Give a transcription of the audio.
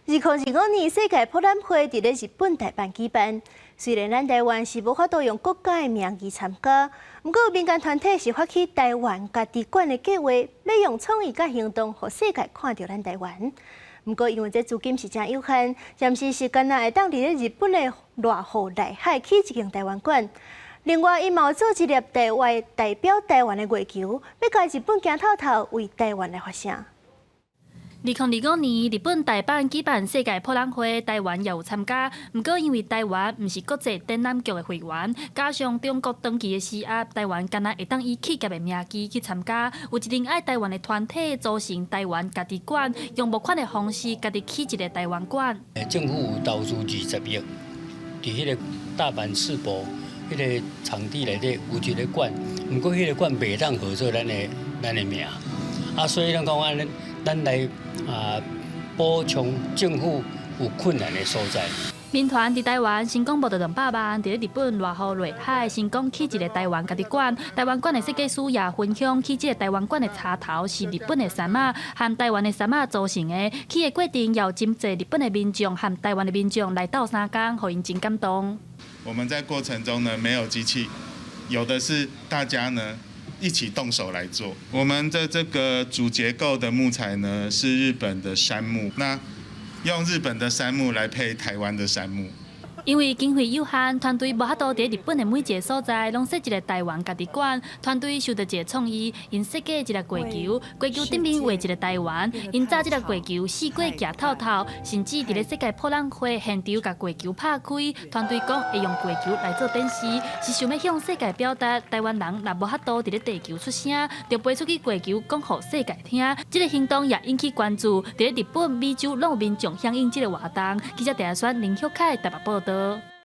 2025年世界博覽會佇咧日本大阪舉辦，雖然咱台灣是無法度用國家的名義參加，毋過有民間團體是發起台灣家己館的計劃，欲用創意佮行動，予世界看著咱台灣。毋過因為這資金是誠有限，暫時是干焦會當佇咧日本的瀨戶內海起一間台灣館。另外，𪜶嘛有做一粒台灣代表台灣的月球，欲共日本行透透，為台灣來發聲。2025年，日本大阪舉辦世界博覽會，台灣也有參加。毋過因為台灣毋是國際展覽局的會員，加上中國長期的施壓，台灣干焦會當以企業的名義去參加。有一間愛台灣的團體組成台灣家己館，用募款的方式，家己起一个台灣館。政府有投資20億，佇彼个大阪世博彼个場地內底有一个館，毋過彼个館袂當號做咱的名，啊，所以咱講按呢，咱來啊補充政府有困難的所在。民團佇台灣成功募著200萬，佇咧日本瀨戶內海成功起一个台灣家己館。台灣館的設計師也分享，起這个台灣館的插頭是日本的杉仔和台灣的杉仔組成的。起的過程也有真濟日本的民眾和台灣的民眾來鬥相共，予𪜶真感動。我們在過程中呢，沒有機器，有的是大家呢一起動手來做。我們的這個主結構的木材呢，是日本的杉木，那用日本的杉木來配台灣的杉木。因為經費有限，團隊無法度佇日本的每一个所在攏設一个台灣家己館。團隊受著一个創意，𪜶設計一个月球，月球頂面畫一个台灣。𪜶紮這个月球四界行透透，甚至佇咧世界博覽會現場共月球拍開。團隊講會用月球來做展示，是想欲向世界表達台灣人若無法度佇咧地球出聲，就飛出去月球講予世界聽。這个行動也引起關注，佇咧日本、美洲攏有民眾響應這个活動。記者鄭選林旭凱台北報導。